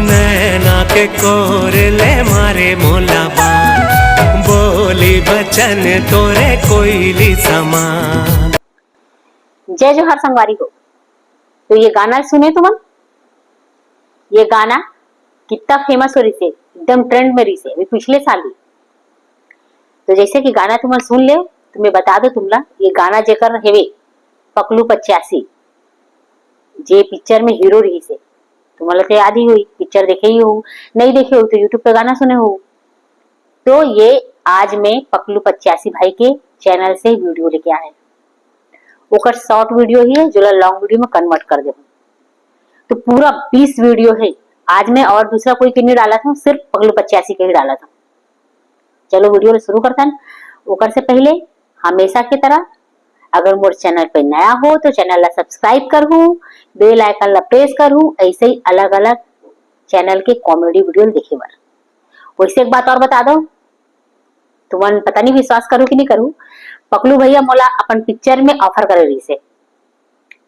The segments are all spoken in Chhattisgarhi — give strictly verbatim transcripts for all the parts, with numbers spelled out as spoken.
नैना के कोर ले मारे मोला बान, बोली बचन तोरे कोयली समान। जय जोहार संगवारी हो। तो ये गाना सुने तुमन? ये गाना कितना फेमस हो रहिसे, एकदम ट्रेंड में रहिसे अभी पिछले साल ही। तो जैसे कि गाना तुमन सुन ले, तो मैं बता दो तुमला, ये गाना जेकर हेवे पकलू पचासी, जे पिक्चर में हीरो रहिसे, तुमन ला तो याद ही होई, पिक्चर देखे ही हो, नहीं देखे हो तो यूट्यूब पे गाना सुने हो। तो ये आज मैं पकलू पचासी भाई के चैनल से वीडियो लेके आए, ओकर शॉर्ट वीडियो ही है, जोला लॉन्ग वीडियो में कन्वर्ट कर दे। तो पूरा बीस वीडियो है आज मैं, और दूसरा कोई के नहीं डाला था, सिर्फ पकलू पचासी के ही डाला था। चलो वीडियो ला शुरू करथन। ओकर से पहले हमेशा की तरह अगर मोर चैनल पे नया हो तो चैनल ला सब्सक्राइब करहू, बेल आइकन ला प्रेस करहू, ऐसे ही अलग अलग चैनल के कॉमेडी वीडियो देखे बर। वैसे एक बात और बता दो, तुमन पता नहीं विश्वास करू कि नहीं करू, पकलू भैया मोला अपन पिक्चर में ऑफर करे रहिसे।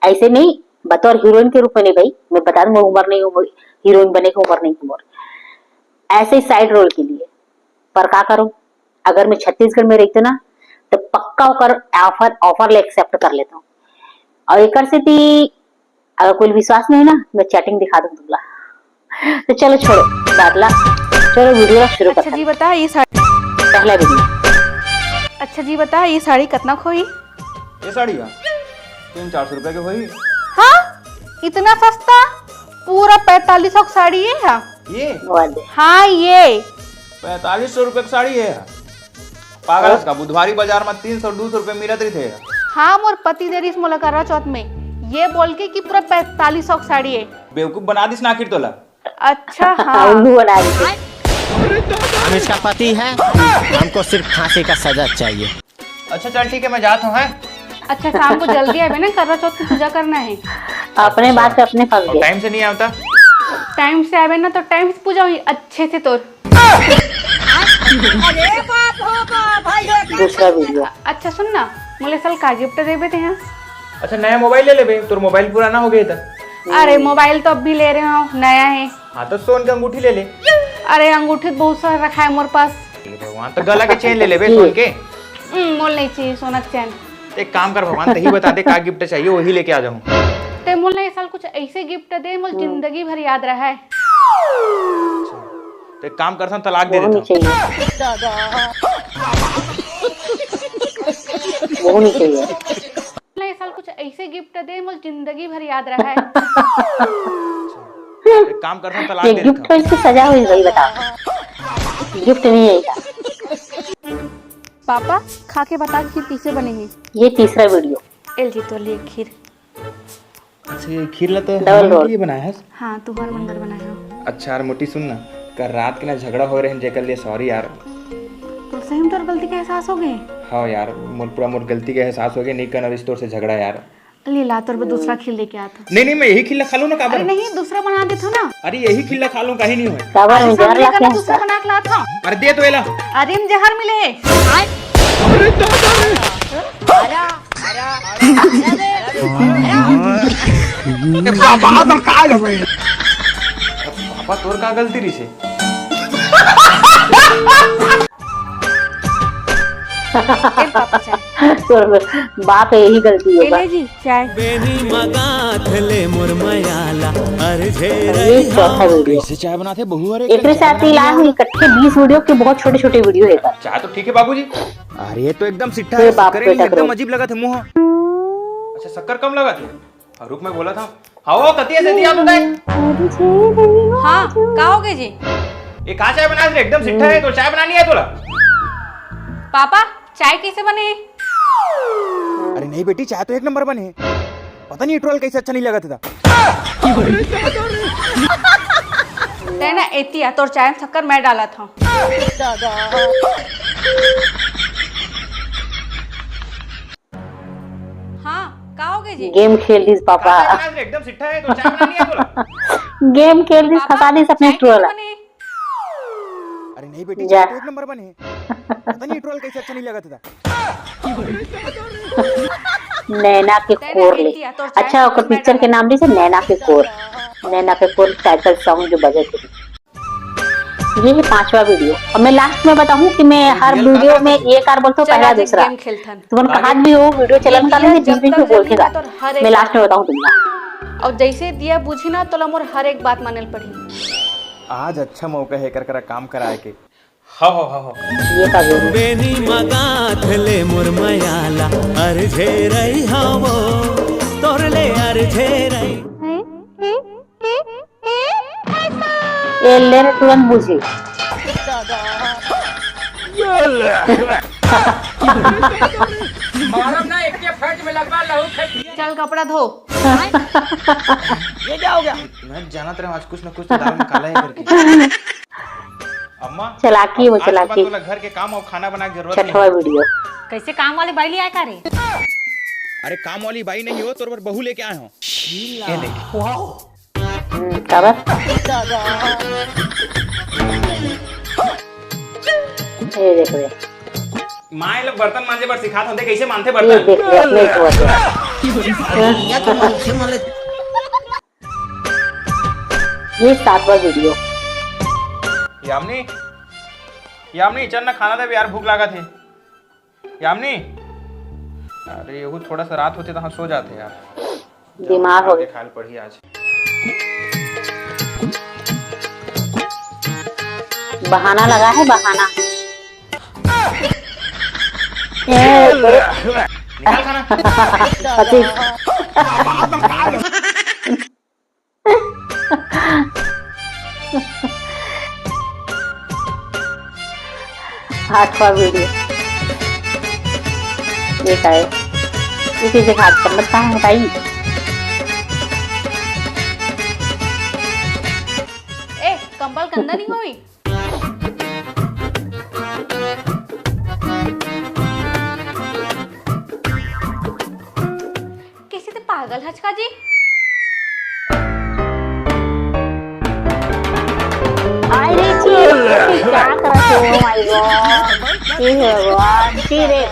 ऐसे नहीं, बतौर हीरोइन के रूप में नहीं भाई, मैं बता दूं, मोर उम्र नहीं हो, हीरोइन बने की उम्र नहीं है मोर, ऐसे ही साइड रोल के लिए। पर का करूं, अगर मैं छत्तीसगढ़ में रहती ना, तो पक्का ओकर ऑफर ऑफर ले एक्सेप्ट कर लेता हूँ। और एकर से ती अगर कोई विश्वास नहीं ना, मैं चैटिंग दिखा दूं तुमला। तो चलो छोड़ो बात ला, चलो वीडियो शुरू अच्छा करते जी हैं। बता ये साड़ी पहला वीडियो। अच्छा जी बता ये साड़ी कितना खोई? ये साड़ी का तीन चार सौ रुपए के होई। हाँ, इतना सस्ता? पूरा पैंतालीस सौ की साड़ी है। हाँ। ये? वाले। हाँ ये। पैंतालीस सौ रुपए की साड़ी है। पागल हस का, बुधवारी बाजार में तीन सौ दो सौ रुपए मिलत रहिथे। हाँ, मोर पति दे रिस मोला करवा चौथ में, ये बोल के कि पूरा पैंतालीस सौ की साड़ी है। बेवकूफ बना दिस ना आखिर तोला। अच्छा हाँ। उल्लू बना दिस। हम इसका पति है, हमको सिर्फ फांसी का सजा चाहिए। अच्छा चल ठीक है, मैं जात हूँ, हैं? अच्छा शाम को जल्दी आबे ना, करवा चौथ की पूजा करना है। अपने बात से अपने फंस और गए। टाइम से नहीं आता। टाइम से आबे ना तो टाइम से पूजा हुई अच्छे से तोर। दूसरा वीडियो। अच्छा सुन ना, मोला साल का गिफ्ट देबे ते हैं? अच्छा नया मोबाइल ले लेबे, तोर मोबाइल पुराना हो गया था। अरे मोबाइल तो अब भी ले रहे हो, नया है। हाँ तो सोन के अंगूठी ले ले। अरे अंगूठी तो बहुत सारा रखा है मोर पास। हे भगवान, तो गला के चेन ले लेबे सोन के। हम्म, मोल नहीं चाहिए सोना के चैन। एक काम कर भगवान, तही बता दे का गिफ्ट चाहिए, वही लेके आ जाऊँ। ते मोल नहीं साल कुछ ऐसे गिफ्ट दे, मोल जिंदगी भर याद रहे। तो एक काम करथन, तलाक दे देथन। वो नहीं चाहिए। नहीं साल कुछ ऐसे गिफ्ट दे, मोल जिंदगी भर याद रहे। एक काम करथन, तलाक ये दे गिफ्ट देथन। कैसे सजा हुई भाई बताओ, गिफ्ट नहीं है क्या? पापा खा के बता खीर कैसे बने है। ये तीसरा वीडियो। एल जी तो लिए खीर। अच्छा ये खीर ला तो डबल हमन रोल। के लिए बनाया है। हाँ तुहर मंगल बनाए हो। अच्छा यार मोटी सुन ना, कल रात के ना झगड़ा हो रहे हैं जेकर लिए सॉरी यार। तो सही में तोर गलती का एहसास हो गए? हाँ यार मोर पूरा मोर गलती का एहसास हो गया, नहीं करना रिश्तों से झगड़ा यार। ले ला तोर बर दूसरा खीर लेके आता। नहीं नहीं मैं यही खीर ला खा लूँ ना काबर? अरे नहीं दूसरा बना देथो ना। अरे यही खीर ला खा लूँ, कहीं नहीं होए। काबर अरे में जहर सामने ला का ना के दूसरा बना के लात हूँ। अरे दे तो एला। अरे में जहर मिले है। पापा तोर का गलती रही से? ए पापा चाय। तोर बाप यही गलती ए होगा। ले जी चाय। बेनी मगाथ ले मोर मयाला, अरे ये चौथा वीडियो। कैसे चाय बनाते बहू? अरे एकरे साथ ही लाए हुए इकट्ठे बीस वीडियो के बहुत छोटे छोटे वीडियो है। चाय तो ठीक है बाबूजी। अरे ये तो एकदम सिट्ठा ये है, बाप शक्कर ही नहीं, बेटा एकदम करो। अजीब लगा था मुंह। अच्छा शक्कर कम लगा था। और रुक मैं बोला था। हाँ वो कतिया से दिया तो नहीं। हाँ का हो गए जी? ये का चाय बना रे? एकदम सिट्ठा है तो चाय बनानी है तोला। पापा चाय कैसे बने? अरे नहीं बेटी चाय तो एक नंबर बने। पता नहीं ट्रोल कैसे अच्छा नहीं लगा था। ते ना एतिया तोर चाय में शक्कर मैं डाला था। हाँ का हो गए जी? गेम खेल दिस पापा। का चाय बना रे? एकदम सिट्ठा है तो चाय बनानी है तोला। गेम खेल दिस पापा, फंसा दिस अपने चाय ट्रोल। कैसे बने? अरे नहीं बेटी जा। चाय तो एक नंबर बने। पता नहीं ट्रोल कैसे अच्छा नहीं लगा था। नैना के कोर ले। अच्छा, ओकर पिक्चर के नाम जैसे नैना के कोर, नैना के कोर टाइटल सॉन्ग जो बजे थे। ये है पांचवा वीडियो। और मैं लास्ट में बताऊं कि मैं हर वीडियो में ये कार बोलता हूँ, पहला दूसरा। तुमन कहा भी हो वीडियो चलन का नहीं, बीच बीच में बोल के गा। मैं लास्ट में बताऊं तुमको। और जैसे दिया बुझी ना, तोला मोर हर एक बात माने ल पड़ही। आज अच्छा मौका है एकर करा काम कराए के। हो, हो, हो, हो। ये का बोलूं? बेनी मगाथ ले मोर मयाला, अर्झे रही हवो, तोर ले अर्झे रही। ए ले रे, तुरंत बुझी। मारब ना, एक के फट में लगवा लहू फेंक दिया। चल, कपड़ा धो। ये क्या हो गया? मैं जानत रहे आज कुछ ना कुछ तो दाल में काला है करके। अम्मा, चालाकी वो आज के बाद चालाकी। तोला घर के काम और खाना बनाए के जरूरत छठवा नहीं। वीडियो। कैसे काम वाली बाई ले आए का रे? अरे काम वाली बाई नहीं हो, तोर बर बहू लेके आए हो। ये देख। हम्म, काबर? ये देख रे। माँ ये लोग बर्तन मांजे बर सिखात होते, कैसे मांजते ये बर्तन? देख रे, अपने को बता। ये सातवां वीडियो। यामिनी, यामिनी, चल ना खाना दे, यार भूख लागत है। यामिनी, अरे यहू थोड़ा सा रात होते तो हम सो जाते यार। दिमाग हो गया। खाल पड़ी आज। बहाना लगा है, बहाना। निकाल खाना। पति। आठवां वीडियो। ये का है? इसी से हाथ कर लगता है, बताइए। ए, कंबल गंदा नहीं होई? कैसे ते पागल हच का जी? अरे छी, क्या करत हो, my God। हे भगवान, छी रे।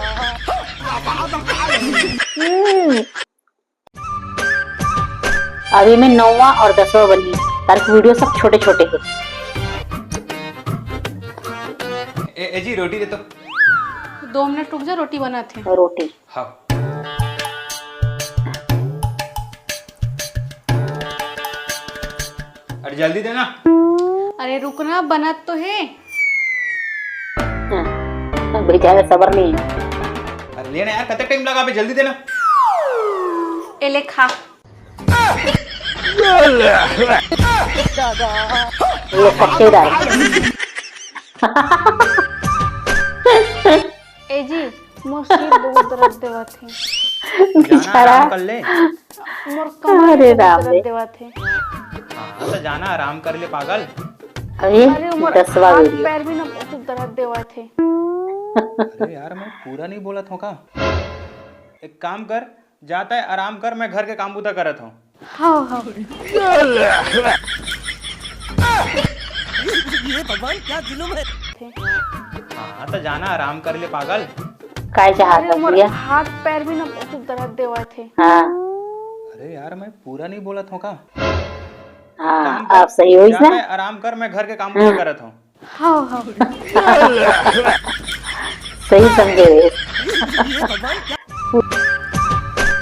हम्म। अभी मैं नौवां और दसवां बनी, तार वीडियो सब छोटे-छोटे हैं। ए, ए जी, रोटी दे तो। दो मिनट रुक जा, रोटी बनात हे। रोटी। हाँ। अरे जल्दी देना। अरे रुकना, बनत तो हे। हाँ, बेचारे सबर नहीं है। अरे लेना यार, कतक टाइम लगा बे, जल्दी देना। ए ले खा। ये पक्के डाल। ए जी, मोर सिर बहुत दर्द देवत हे। जाना बेचारा। आराम कर ले। मोर कमर अरे बहुत राम दर्द रे। देवत हे। हाँ, तो जाना आराम कर ले पागल। अरे, अरे, मोर दसवां हाथ वीडियो। पैर भी ना बहुत दर्द देवत हे। अरे यार, मैं पूरा नहीं बोलत हूँ का? एक काम कर, जाता है आराम कर, मैं घर के काम बूता करत हूँ। हाँ, हाँ। ये भगवान क्या जुलुम है। हाँ, तो जाना आराम कर ले पागल। काय चाहत अरे, हस मोर भैया? हाथ पैर भी ना बहुत दर्द देवत हे। हाँ। अरे यार, मैं पूरा नहीं बोलत हूँ का? हाँ, काम कर, आप सही होइस जाता ना? है आराम कर, मैं घर के काम बूता हाँ। करत हूँ। हाँ, हाँ। सही समझे रे।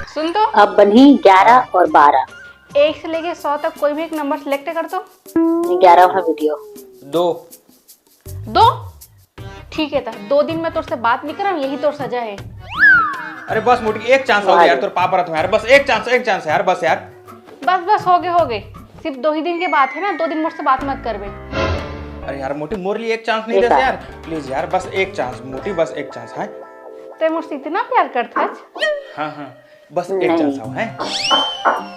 सुन तो। अब बनी ग्यारह हाँ। और बारह। एक से लेके सौ तक कोई भी एक नंबर सिलेक्ट कर तो। ग्यारहवाँ वीडियो। दो। दो? ठीक है, ता दो दिन में तोर से बात नहीं करम, यही तोर सजा है। अरे बस मोटी, एक चांस हो गया यार, तोर पाप रत में यार, बस एक चांस, एक चांस यार, बस यार। बस, बस, हो गए, हो गए। सिर्फ दो ही दिन के बात है ना, दो दिन मोर से बात मत करबे। अरे यार मोटी, मोर लिए एक चांस नहीं देते यार, प्लीज यार, बस एक चांस मोटी, बस एक चांस है। ते मोर से इतना प्यार करत हस? हाँ, हाँ, बस एक चांस आओ है।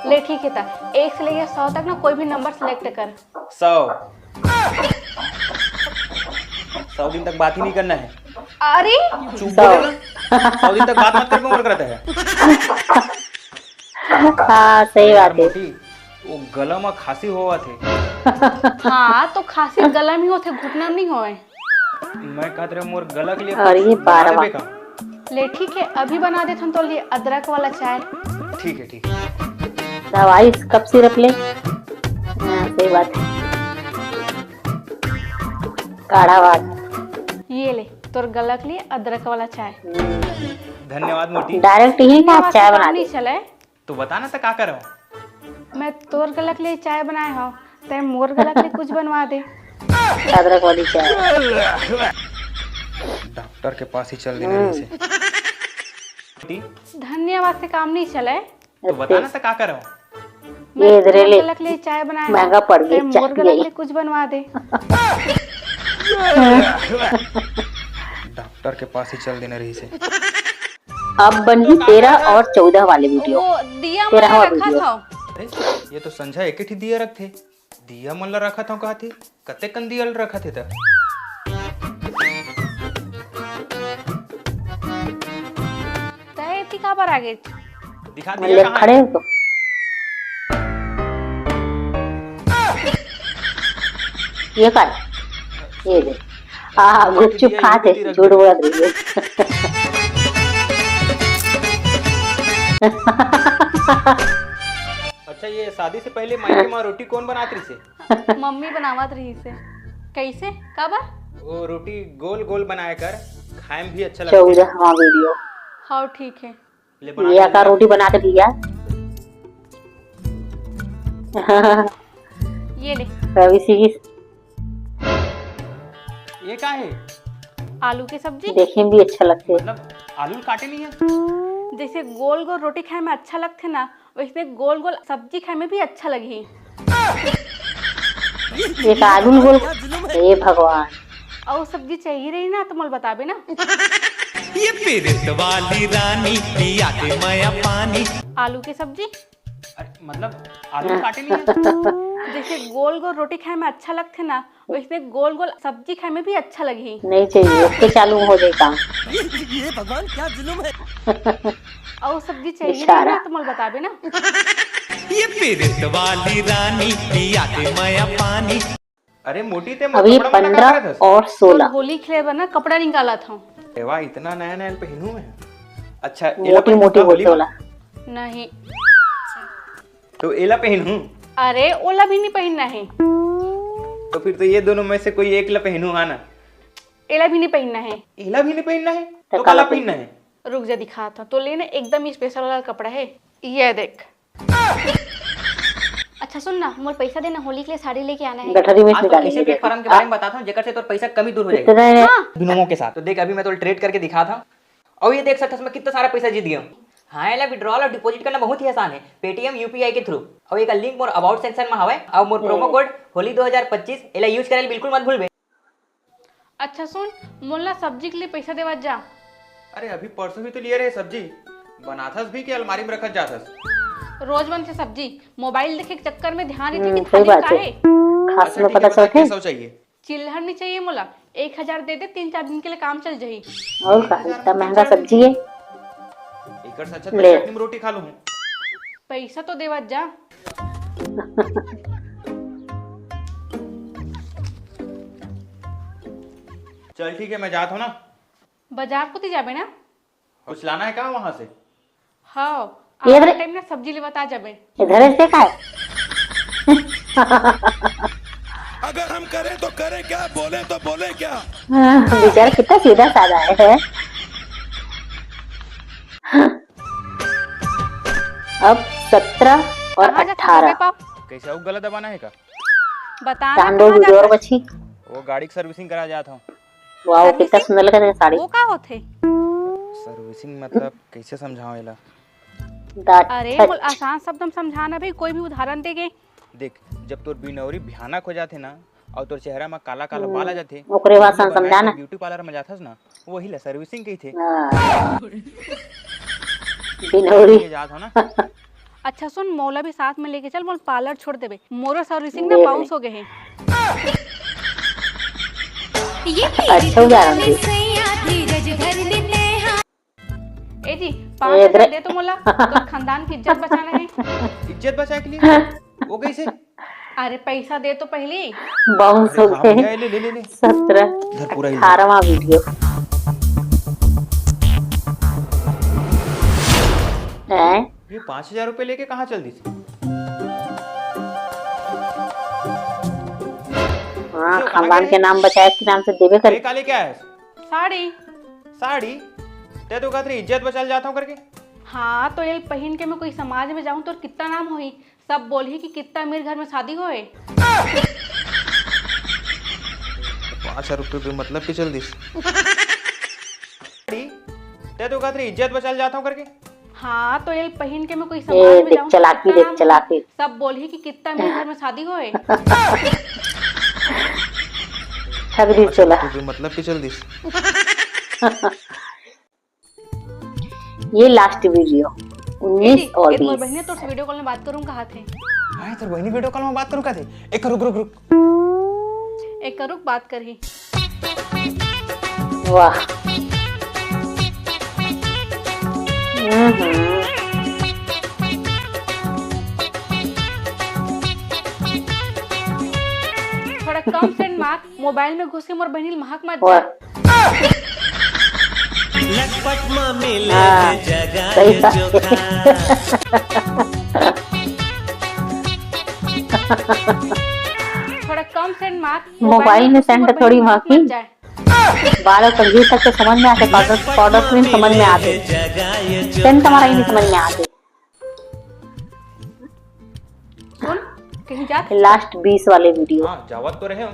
ले ठीक है, ता एक से लेके सौ तक ना कोई भी नंबर सिलेक्ट कर। सौ। सौ दिन तक बात ही नहीं करना है। अरे चुप बोले ना। सौ दिन तक बात मत कर, उम्र करते हैं। हाँ, सही बात है। मोटी, वो गला में खांसी होवत है। हाँ, तो खांसी गला में होते, घुटना में नहीं होए। मैं कहत रहे मोर गला के लिए और ये कुछ बना बारह देबे का? ले ठीक है, अभी बना देथन तोर लिए अदरक वाला चाय। ठीक है, ठीक है। दवाई कब सिरप ले? हाँ, सही बात है। काढ़ा वाट। ये ले, तोर गला के लिए अदरक वाला चाय। धन्यवाद मोटी। डायरेक्ट ही ना चाय बना दे। चले। तो बता ना, तो का करव? मैं तोर गला के लिए चाय बनाए हव, तै मोर गला के लिए कुछ बनवा दे। अदरक वाली चाय। डॉक्टर के पास ही चल देना रही से। मोटी, धन्यवाद से काम नहीं चले। तो बता ना, तो का करव? मैं ये इधरे तोर ले। गला के लिए चाय बनाए हव, महंगा पड़ गया, तै मोर चाय गला के यही। लिए कुछ बनवा दे। डॉक्टर के पास ही चल देना रही से। अब बनही तेरह और चौदह वाले वीडियो। वो दिया मन तेरहवाँ रखा वीडियो। था। अरे, ये तो संझा एक ही दिया रखथे। दिया मन ला रखत हव कहा थे, कते कन दिया रखत हे त? तय एती काबर आ गेच? दिखा मैं दिया ले कहाँ खड़े है? हो तो। ये का है? ये दे। हाँ, गुपचुप खा के झूठ बोल रही है। अच्छा, ये शादी से पहले मायके में रोटी कौन बनात रही से? मम्मी बनावत रही से। कैसे? काबर? वो रोटी गोल गोल बनाया कर, खाए में भी अच्छा लगता है। चौदहवाँ वीडियो। हाँ, ठीक है। ले बना ये दे। का रोटी बना के दिया। ये ले। रवि सी की ये का है? आलू की सब्जी। देखे में भी अच्छा लगता है। मतलब आलू काटे नहीं है? जैसे गोल गोल रोटी खाए में अच्छा लगते ना, वैसे गोल गोल सब्जी खाए में भी अच्छा लगी। एक आलू गोल। हे भगवान। और सब्जी चाहिए रही ना तो मोल बताबे ना। ये पीरित वाली रानी पिया दे माया पानी। आलू की सब्जी। अरे, मतलब आलू काटे नहीं है? जैसे गोल गोल रोटी खाए में अच्छा लगते ना, वैसे गोल गोल सब्जी खाए में भी अच्छा लगी। नहीं चाहिए, उसके चालू हो जाए काम। ये भगवान क्या जुल्म है। और सब्जी चाहिए रही बेचारा। ना तो मोल बताबे ना। ये पीरित वाली रानी पिया दे माया पानी। अरे मोटी, ते अभी कपड़ा में का पंद्रह करत हस? और और सोलह। होली खेले बर ना कपड़ा निकालत हूँ। ए वाह, इतना नया नया पहनू मैं। अच्छा, एला मोटी पहनू मोटी का होली बोलते में? वाला। नहीं। तो एला पहनू। अरे, ओला भी नहीं पहनना है। तो फिर तो ये दोनों में से कोई एक ला पहनू, हाँ ना? एला भी नहीं पहनना है। एला भी नहीं पहनना है? तो तो काला काला पहनना है? रुक जा, दिखाता हूँ। तो लेना एकदम स्पेशल वाला कपड़ा है, ये देख। अच्छा सुन ना, मोर पैसा देना, होली के लिए साड़ी लेके आना है। गठरी में से आज तो निकाल ऐसे लीजिए। प्लेटफॉर्म के बारे में बताता हूँ जेकर से तोर पैसा कमी दूर हो जाए। इतना है। हाँ। बिनोमो के साथ। तो देख, अभी मैं तो ट्रेड करके दिखा था, और ये देख सकत हस मैं कितना सारा पैसा जीत गया हूँ। हाँ, एला विड्रॉल और डिपॉजिट करना बहुत ही आसान है, पेटीएम यूपीआई के थ्रू। और एकर लिंक मोर अबाउट सेक्शन में हवे, और मोर प्रोमो कोड होली दो हज़ार पच्चीस, एला यूज करे बिल्कुल मत भूलबे। अच्छा सुन, मोला सब्जी के लिए पैसा देवत जा। अरे, अभी परसों ही तो लिए रहे सब्जी, बनाथस भी कि अलमारी में रखत जाथस? रोज बनथे सब्जी, मोबाइल देखे के चक्कर में ध्यान रहिथे हम्म, कि सही थाली बात का है। है। खास अच्छा, में ठीक है, पता मतलब चलथे। कैसा चाहिए? चिल्हर नहीं चाहिए मोला, एक हजार दे दे, तीन चार दिन के लिए काम चल जाही। और का, इतना महंगा सब्जी है। एकर से अच्छा ले। तो चटनी में रोटी खा लूँ। पैसा तो देवत जा। चल ठीक है, मैं जात हूँ ना। बाजार कोती जाबे ना? कुछ लाना है का वहाँ से? हाँ, ये आवे बरे- टाइम ना सब्जी लेवत आ जाबे। इधर से का है? अगर हम करें तो करें क्या, बोले तो बोले क्या? हाँ, बेचारा कितना सीधा साधा है। अब सत्रह और कहाँ जाके अठारह। जाबे पाओ? कैसे, और गला दबाना है का? बता ना, चांदो कहाँ वीडियो और जाबे? बची। वो गाड़ी की सर्विसिंग करा जात हूँ। Wow, servicing? कितना सुंदर लग रहा है साड़ी। वो का होथे? सर्विसिंग मतलब कैसे समझाओ एला? दाट अरे छट। मोला आसान शब्द में समझा ना भाई, कोई भी उदाहरण दे के। देख, जब तोर बिनौरी भयानक हो जाथे ना, और तोर चेहरा में काला काला बाल आ जाथे, ओकरे बाद वही बनाए समझा ना। के ब्यूटी पार्लर में जाथस ना, वही ला सर्विसिंग कहिथे। हाँ। बिनौरी। ये जात हो ना। अच्छा सुन, मोला भी साथ में लेके चल, मोर पार्लर छोड़ देबे, मोरो सर्विसिंग ना ले बाउंस हो गए है। ये अच्छा उदाहरण दे। सैया धीरज धर लेते हैं। ए जी, पाँच हजार दे तो मोला, तो खानदान की इज्जत बचाना है। इज्जत बचाए के लिए? वो कैसे? अरे पैसा दे तो पहले। बाउंस हो हाँ, गए। भैया, ले, ले, ले, ले। सत्रह। इधर पूरा ही अठारहवाँ वीडियो। पाँच हजार रुपए लेके कहाँ चल दिस? हाँ, जो खानदान के नाम बचाए के नाम से देबे करे। काले क्या है? साड़ी। साड़ी? ते तो कहत रही इज्जत बचाल जाता हूँ करके। हाँ, तो ये पहिन के मैं कोई समाज में जाऊँ तो कितना नाम होही? सब बोलही कि कितना अमीर घर में शादी होए। पाँच हजार रुपए पे मतलब के चल दिस। ते तो कहत रही इज्जत बचाल जाता हूँ करके। हाँ, तो ये पहिन के मैं कोई ए, समाज में देख जाऊँ तो चलाकी, कितना देख नाम चलाकी। होए। सब बोलही कि कितना अमीर घर में शादी होए। ठग दिस पाँच हजार चला। रुपए पे मतलब के चल दिस। ये लास्ट वीडियो, उन्नीस और बीस। बहिनी, तोर से वीडियो कॉल में बात करूँ कहा थे। हाँ, तोर बहिनी वीडियो कॉल में बात करूँ कहा थे। एक रुक, रुक, रुक। एक रुक, बात करही। वाह। हम्म। थोड़ा कम सेंट मार, मोबाइल में घुस के मोर बहिनी ल महक मत जा। लटपट मामे हाँ, लगे जगा सही ये बात। चोखा। थोड़ा कम सेंट मार, मोबाइल में सेंट थोड़ी महकी। बालक संगीत तक तो समझ में आते, पाउडर, पाउडर क्रीम समझ में आते, सेंट हमारा ही नहीं समझ में आते। सुन, कहीं जात? लास्ट बीस वाले वीडियो। हाँ, जावत तो रहे हो।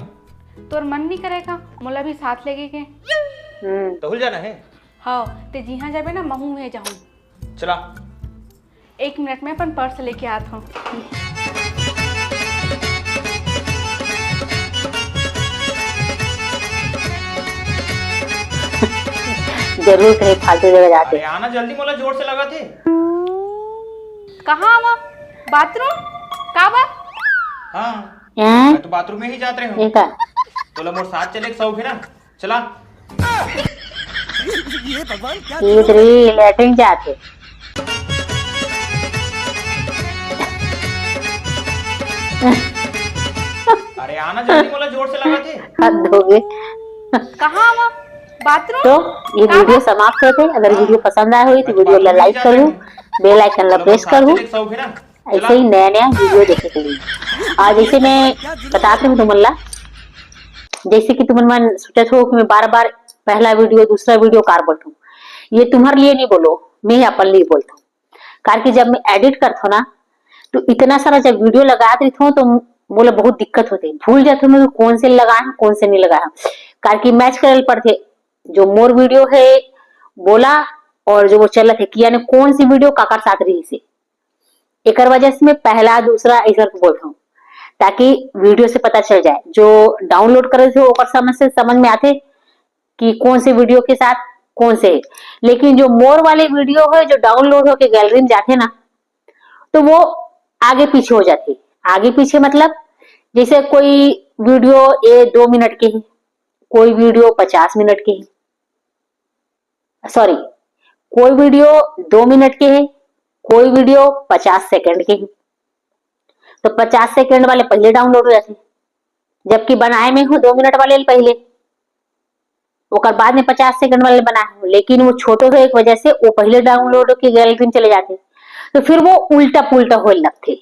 तोर मन नहीं करेगा मोला भी साथ लेके के? हम्म। तहुल जाना है? हाँ, ते जिहाँ जाबे ना, महू में जाऊँ। चला। एक मिनट में अपन पर्स लेके आत हूँ। जरूर कहीं फालतू जगह जाते। अरे आना जल्दी, मोला जोर से लगा थे। कहाँ आवा? बाथरूम? का बात? हाँ, हैं? मैं तो बाथरूम में ही जात रहे हूँ। ये का? तोला मोर साथ चले के शौक है ना? चला। ये भगवान क्या ये तो रे लैट्रिन जाते। अरे आना जल्दी, मोला जोर से लगा थे। हद हो गए। कहाँ आवा? बाथरूम? तो ये वीडियो समाप्त होते। अगर वीडियो पसंद आया हो तो वीडियो ला लाइक करू, बेल आइकन ला प्रेस करू, ऐसे ही नया नया वीडियो देखे के लिए। और जैसे मैं बताते हूँ तुमन ला, जैसे कि तुमन मन सोचत हो कि मैं बार बार पहला वीडियो, दूसरा वीडियो कार बोलत हूँ, ये तुम्हारे लिए नहीं बोलो, मैं अपन लिए बोलत हूँ। कार कि जब मैं एडिट करत हूँ ना, तो इतना सारा जब वीडियो लगात रहित हूँ, तो मोला बहुत दिक्कत होते, भूल जाते हूँ मैं कौन से लगाए हूँ, कौन से नहीं लगाए हूँ। कार कि मैच करे पड़ते, जो मोर वीडियो है बोला और जो वो चलत है कि यानी कौन सी वीडियो काकर साथ रही से। एकर वजह से मैं पहला, दूसरा ऐसा बोलत हूँ, ताकि वीडियो से पता चल जाए। जो डाउनलोड करे थे, ओकर समझ से समझ में आते कि कौन से वीडियो के साथ कौन से है। लेकिन जो मोर वाले वीडियो है, जो डाउनलोड होके गैलरी में जाते ना, तो वो आगे पीछे हो जाते। आगे पीछे मतलब, जैसे कोई वीडियो ये दो मिनट के है, कोई वीडियो पचास मिनट के है, सॉरी, कोई वीडियो दो मिनट के है, कोई वीडियो पचास सेकंड के है, तो पचास सेकंड वाले पहले डाउनलोड हो जाते, जबकि बनाए में हो दो मिनट वाले पहले, ओकर बाद में पचास सेकंड वाले बनाए हो, लेकिन वो छोटो हो एक वजह से वो पहले डाउनलोड के गैलरी में चले जाते, तो फिर वो उल्टा पुल्टा होए लगते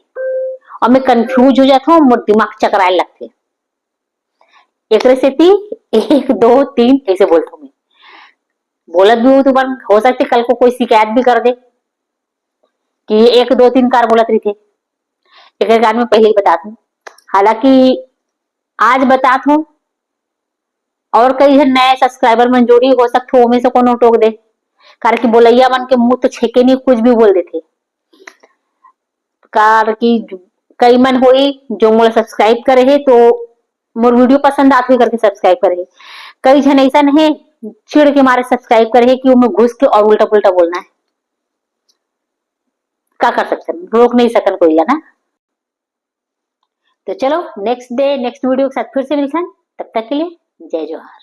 और मैं कंफ्यूज हो जाता हूँ, मोर दिमाग चकराए लगते। एकरे सेती एक, दो, तीन ऐसे बोलत हूँ मैं। बोलत भी हूँ तो मन हो सकते कल को कोई शिकायत भी कर दे कि एक, दो, तीन कार बोलत रहिथे। एकरे कारण मैं पहले ही बतात हूँ। हालांकि आज बतात हूँ और कई झन नए सब्सक्राइबर मन जुड़ी, हो सकथे ओमे से कोनो टोक दे, कारण कि बोलैया मन के मुंह तो छेके नहीं, कुछ भी बोल देथे। कार कि कई मन होई जो मोला सब्सक्राइब करे हे तो मोर वीडियो पसंद आत होई करके सब्सक्राइब करे हे। कई झन ऐसा नहीं चिढ़ के मारे सब्सक्राइब करे हे कि ओमे घुस के और उल्टा पुल्टा बोलना है। का कर सकथन, रोक नहीं सकन कोई ला ना। तो चलो नेक्स्ट डे नेक्स्ट वीडियो के साथ फिर से मिलथन, तब तक के लिए जय जोहार।